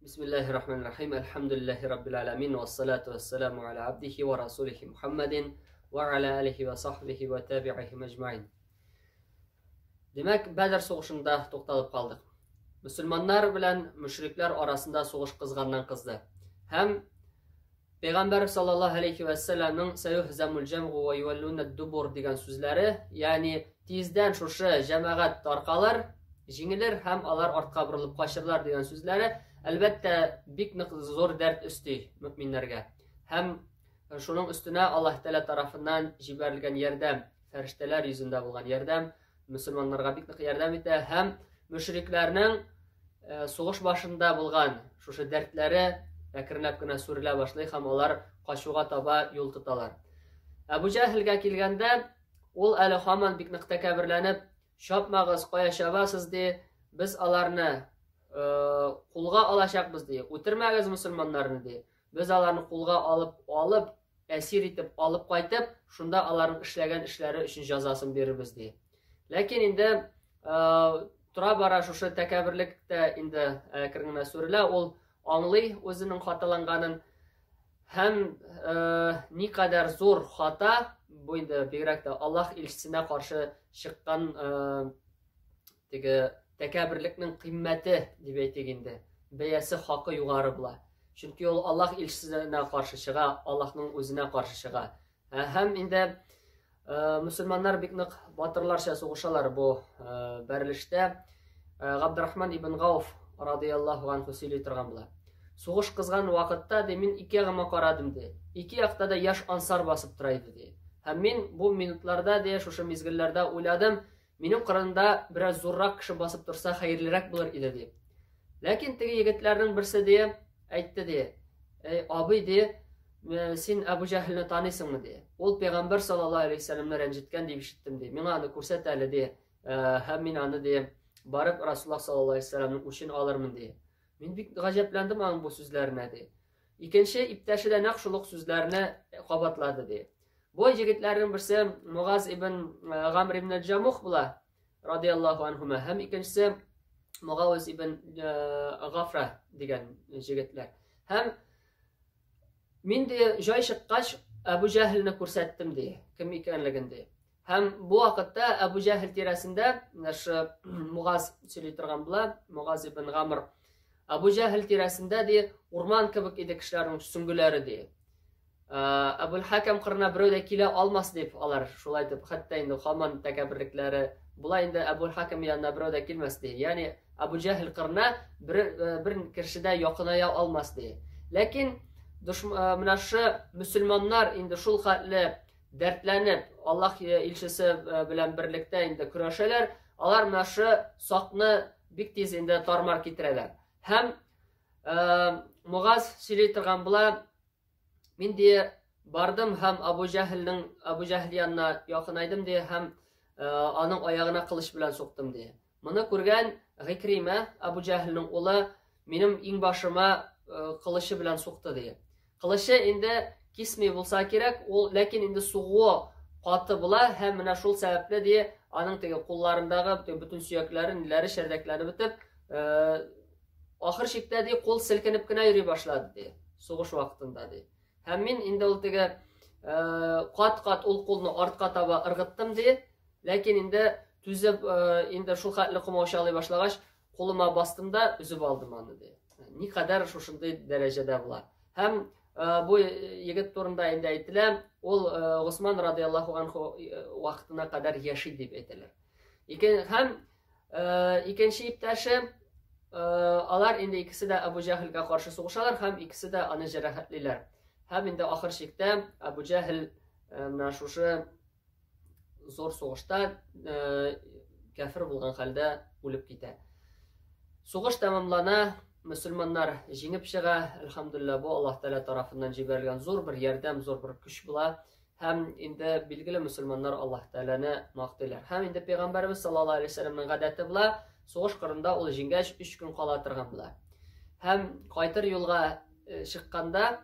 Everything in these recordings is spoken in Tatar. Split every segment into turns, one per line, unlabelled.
Бисмиллахи рахмани рахим. Әлхәмдүлилләһи раббил аламин. Вассалату вассаламу аля абдихи ва расулихи Мухаммадин ва аля алихи ва сахбихи ва табиихи мәҗмәин. Димәк, Бәдр сугышында тукталып калдык. Мөселманнар белән мөшрикләр арасында сугыш кызганнан кызды. Һәм Пәйгамбәр саллаллаһу алейхи ва сәлламның сәюһзамул җәмгу ва юваллуна дубур дигән сүзләре, ягъни тиздән шушы җәмәгать таркалыр, җиңелер һәм алар артка борылып качырлар дигән сүзләре, әлбәттә, бик нык зур дәрт өсти мөминнәргә. Һәм шуның өстенә Аллаһ Тәгалә тарафыннан җибәрелгән ярдәм, фәрештәләр йөзендә булган ярдәм мөселманнарга бик нык ярдәм итә һәм мөшрикләрнең э, сугыш башында булган шушы дәртләре әкренләп кенә сүрелә башлый һәм алар качуга таба юл тоталар. Әбу Җәһелгә килгәндә, ул әле һаман бик нык тәкәбберләнеп, чапмагыз, кая чабасыз ди, без аларны э, кулга алачакбыз ди, үтермәгез мөселманнарны ди. Без аларны кулга алып, алып, әсир итеп алып кайтып, шунда аларның эшләгән эшләре өчен җәзасын бирербез, ди. Ләкин инде тора-бара шушы тәкәбберлек тә инде әкрен генә сүрелә, ул аңлый үзенең хаталанганын һәм никадәр зур хата, бу инде бигрәк тә Аллаһ илчесенә каршы чыккан теге тәкәбберлекнең кыйммәте дип әйтик инде, бәясе хакы югары була. Чөнки ул Аллаһ илчесенә каршы чыга, Аллаһның үзенә каршы чыга. Ә, һәм инде э, мөселманнар бик нык батырларча сугышалар бу э, бәрелештә. Э, Габдрахман ибн Гауф радияллаһу анху сөйли торган була. Сугыш кызган вакытта ди, мин ике ягыма карадым ди. Ике якта да яшь ансар басып тора иде ди. Һәм мин бу минутларда ди, шушы мизгелләрдә уйладым, Минем кырында бераз зуррак кеше басып торса хәерлерәк булыр иде, ди. Ләкин теге егетләрнең берсе ди, әйтте ди, Әй, абый ди, син Әбу Җәһелне таныйсыңмы ди. Ул пәйгамбәр саллаллаһу алейһи вәсәлләмне рәнҗеткән дип ишеттем ди. Миңа аны күрсәт әле ди. Һәм мин аны ди, барып Расуллаһ саллаллаһу алейһи вәсәлләмнең үчен алырмын ди. Мин бик гаҗәпләндем аның бу сүзләренә ди. Икенче иптәше дә нәкъ шул ук сүзләрне кабатлады ди. Бу егетләрнең берсе Мугаз ибн э, Гамр ибн Җамух була, радияллаһу анһума, һәм икенчесе Мугавиз ибн э, Гафра дигән егетләр. Һәм мин ди җай чыккач Әбу Җәһелне күрсәттем ди, кем икәнлеген ди. Һәм бу вакытта Әбу Җәһел тирәсендә менә шу Мугаз сөйли торган була, Мугаз ибн Гамр. Әбу Җәһел тирәсендә ди урман кебек иде кешеләрнең сөңгеләре ди. Әбул Хакам кырына берәү дә килә алмас дип алар шулай дип хәтта инде һаман тәкәбберлекләре була инде Әбул Хакам янына берәү дә килмәс ди. Ягъни Әбу Җәһел кырына бер, бер кеше дә якыная алмас ди. Ләкин менә шу мөселманнар инде шул хәтле дәртләнеп, Аллаһ илчесе белән берлектә инде көрәшәләр, алар менә шу сакны бик тиз инде тармар китерәләр. Һәм Мугаз сөйли торган була, мин ди бардым һәм Абу Җәһелнең Абу Җәһел янына якынайдым ди һәм аның аягына кылыч белән суктым ди. Моны күргән Гыйкримә, Абу Җәһелнең улы, минем иңбашыма э, кылычы белән сукты ди. Кылычы инде кисми булса кирәк, ул ләкин инде сугуы каты була һәм менә шул сәбәпле ди, аның теге кулларындагы бөтен сөякләре, ниләре чәрдәкләнеп бетеп, э, ахыр чиктә ди, кул селкенеп кенә йөри башлады ди, сугыш вакытында ди. Һәм мин инде ул теге э, кат-кат ул кулны артка таба ыргыттым ди, Ләкин инде түзеп, э, инде шул хәтле комаучалый башлагач, кулыма бастым да өзеп алдым аны ди. Никадәр шушындый дәрәҗәдә була. Һәм э, бу егет турында инде әйтелә, ул э, Госман радияллаһу анху вакытына кадәр яши дип әйтәләр. Ике, һәм икенче иптәше алар инде икесе дә Әбу Җәһелгә каршы сугышалар һәм икесе дә аны җәрәхәтлиләр. Һәм инде ахыр чиктә Әбу Җәһел менә шушы зур сугышта э, кәфер булган хәлдә үлеп китә. Сугыш тәмамлана, мөселманнар җиңеп чыга. Әлхәмдулилла, бу Аллаһ Тәгалә тарафыннан җибәрелгән зур бер ярдәм, зур бер көч була. Һәм инде билгеле мөселманнар Аллаһ Тәгаләне мактыйлар. Һәм инде пәйгамбәребез саллаллаһу алейһи вәсәлләмнең гадәте була, сугыш кырында ул җиңгәч 3 көн кала торган була. Һәм кайтыр юлга э, чыкканда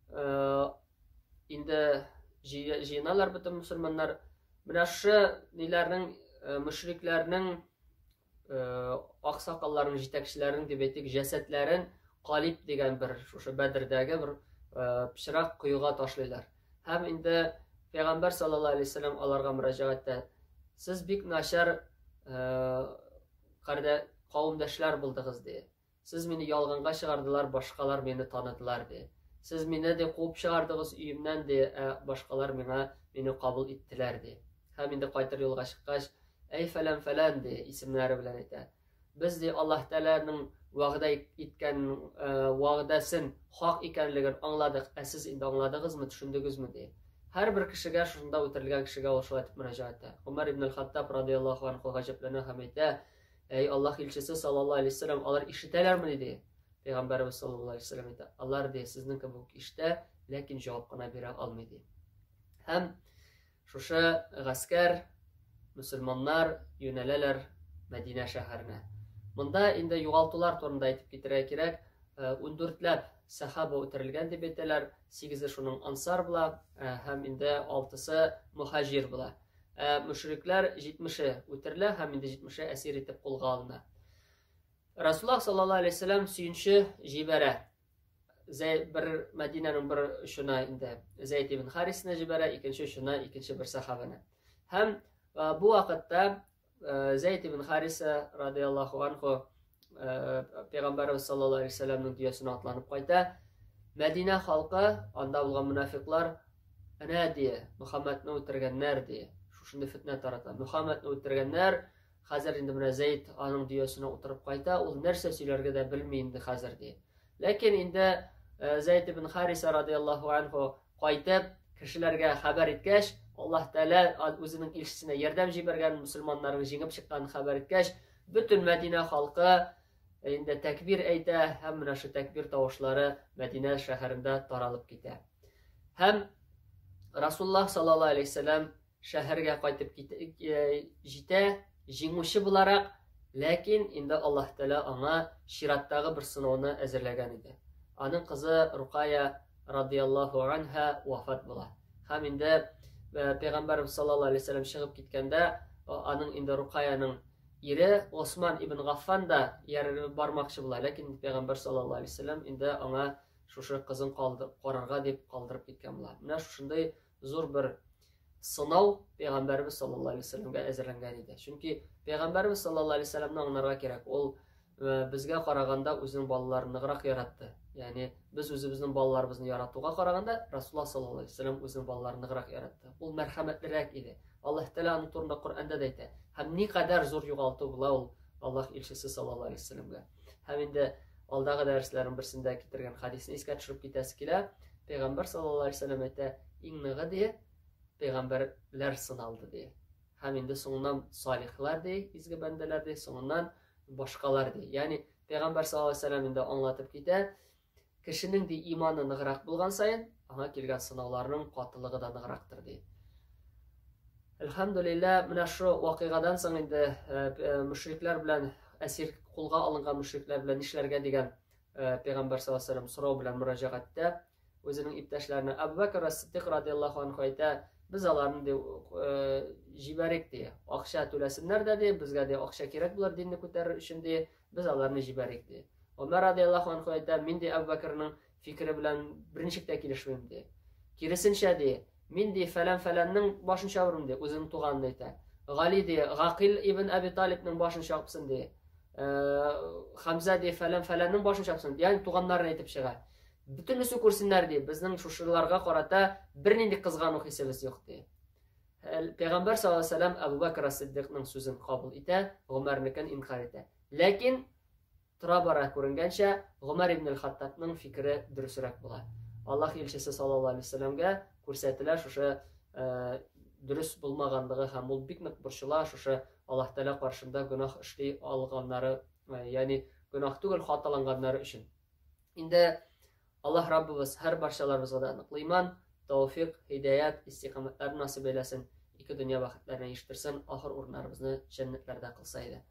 э, Инде җыеналар бөтен мөселманнар. Менә шушы ниләрнең, э, мөшрикләрнең Аксакалларның, җитәкчеләренең дип әйтик, җәсәдләрен Калиб дигән бер шушы Бәдердәге бер пычрак коега ташлыйлар. Һәм инде Пәйгамбәр саллаллаһу алейһи вәсәлләм аларга мөрәҗәгать Сез бик начар кардә кавемдәшләр булдыгыз, ди. Сез мине ялганга чыгардылар, башкалар мине таныдылар, ди. Сез мине ди куып чыгардыгыз өемнән, ди, ә башкалар миңа мине кабул иттеләр, ди. Һәм инде кайтыр юлга чыккач, әй фәлән фәлән, ди, исемнәре белән әйтә. Без ди Аллаһ Тәгаләнең вәгъдә иткән вәгъдәсен хак икәнлеген аңладык, ә сез инде аңладыгызмы, төшендегезме, ди. Һәрбер кешегә, шушында үтерелгән кешегә ул шулай дип мөрәҗәгать итә. Гомәр ибн аль-Хаттаб радияллаһу анху гаҗәпләнә һәм әйтә: "Әй Аллаһ илчесе саллаллаһу алейһи вәсәлләм, алар ишетәләрме?" ди. Пәйгамбәребез саллаллаһу алейһи вәсәлләм әйтә: "Алар ди сезнең кебек үк ишетә, ләкин җавап кына бирә алмый", ди. Һәм Шушы гаскәр, мөселманнар юнәләләр Мәдинә шәһәренә. Монда инде югалтулар турында әйтеп китәргә кирәк. 14ләп сәхаба үтерелгән дип әйтәләр. 8-е шуның ансар була һәм инде 6-сы мөхаҗир була. Ә мөшрикләр 70-е үтерелә һәм инде 70-е әсир итеп кулга алына. Расуллаһ саллаллаһу алейһи вәсәлләм сөенче җибәрә. Зәй бер Мәдинәнең бер очына инде Зәйд ибн Харисны җибәрә, икенче очына икенче бер сахабаны. Һәм бу вакытта Зәйд ибн Хариса радияллаһу анху Пәйгамбәрбез саллаллаһу алейһи вәсәлләмнең дөясенә атланып кайта. Мәдинә халкы, анда булган мунафиклар, әнә ди, Мөхәммәдне үтергәннәр ди. Шушындый фитнә тарата. Мөхәммәдне үтергәннәр, хәзер инде менә Зәйд аның дөясенә утырып кайта, ул нәрсә сөйләргә дә белми инде хәзер ди. Ләкин инде э, Зәйд ибн Хариса радияллаһу анху кайтып, кешеләргә хәбәр иткәч, Аллаһ Тәгалә үзенең илчесенә ярдәм җибәргән, мөселманнарның җиңеп чыкканын хәбәр иткәч, бөтен Мәдинә халкы э, инде тәкбир әйтә һәм менә шул тәкбир тавышлары Мәдинә шәһәрендә таралып китә. Һәм Расуллаһ саллаллаһу алейһи вәсәлләм шәһәргә кайтып җитә, җиңүче буларак, ләкин инде Аллаһ Тәгалә аңа чираттагы бер сынауны әзерләгән иде. Аның кызы Рукая радияллаһу анха вафат була. Һәм инде э, Пәйгамбәрбез саллаллаһу алейһи вәсәлләм чыгып киткәндә, аның инде Рукаяның ире Осман ибн Гаффан да бармакчы була, ләкин Пәйгамбәр саллаллаһу алейһи вәсәлләм инде аңа шушы кызын калдырып карарга дип калдырып киткән була. Менә шушындый зур бер сынау пәйгамбәребез саллаллаһу алейһи вәсәлләмгә әзерләнгән иде. Чөнки пәйгамбәребез саллаллаһу алейһи вәсәлләмне аңларга кирәк. Ул э, безгә караганда үзенең балаларын ныграк яратты. Ягъни без үзебезнең балаларыбызны яратуга караганда Расулуллаһ саллаллаһу алейһи вәсәлләм үзенең балаларын ныграк яратты. Ул мәрхәмәтлерәк иде. Аллаһ Тәгалә аның турында Коръәндә дә әйтә. Һәм никадәр зур югалту була ул Аллаһ илчесе саллаллаһу алейһи вәсәлләмгә. Һәм инде алдагы дәресләрнең берсендә китергән хадисне искә төшереп китәсе килә. Пәйгамбәр саллаллаһу алейһи вәсәлләм әйтә, иң ныгы ди, пәйгамбәрләр сыналды ди. Һәм инде соңыннан салихлар ди, изге бәндәләр ди, соңыннан башкалар ди. Ягъни пәйгамбәр саллаллаһу алейһи вәсәлләм инде аңлатып китә, кешенең ди иманы ныграк булган саен, аңа килгән сынауларның катылыгы да ныграктыр ди. Әлхәмдүлиллә, менә шу вакыйгадан соң инде э, э, мөшрикләр белән әсир кулга алынган мөшрикләр белән нишләргә дигән э, пәйгамбәр саллаллаһу алейһи вәсәлләм сорау белән мөрәҗәгать итә үзенең иптәшләренә. Әбу Бәкр ас-Сиддик радияллаһу анху әйтә, без аларны ди җибәрик ди. Акча түләсеннәр дә ди, безгә ди акча кирәк булыр динне күтәрер өчен ди, без аларны җибәрик ди. Омар радияллаһу анху әйтә, мин ди Әбу Бәкрнең фикере белән берничек тә килешмим ди. Киресенчә ди, мин ди фәлән-фәләннең башын чабырмын ди, үзенең туганын әйтә. Гали ди, Гакил ибн Әби Талибның башын чапсын ди. Э, Хамза ди, фәлән-фәләннең башын чапсын. Ягъни туганнарын әйтеп чыга. Бөтенесе күрсеннәр ди, безнең шушыларга карата бернинди кызгану хисебез юк ди. Пәйгамбәр саллаллаһу алейһи вәсәлләм Әбу Бәкр ас-Сиддикның сүзен кабул итә, Гомәрнекен инкар итә. Ләкин Тора-бара күренгәнчә, Гомәр ибн әл-Хаттабның фикере дөресрәк була. Аллаһ илчесе саллаллаһу алейһи вәсәлләмгә күрсәтелә шушы э, дөрес булмаганлыгы һәм ул бик нык борчыла шушы Аллаһ Тәгалә каршында гөнаһ эшли алганнары, э, ягъни гөнаһ түгел, хаталанганнары өчен. Инде Аллаһ Раббыбыз һәр барчаларыбызга да ныклы иман, тәүфик, һидаят, истикамәтләр насыйп әйләсен, ике дөнья бәхетләренә ирештерсен, ахыр урыннарыбызны җәннәтләрдә кылса иде.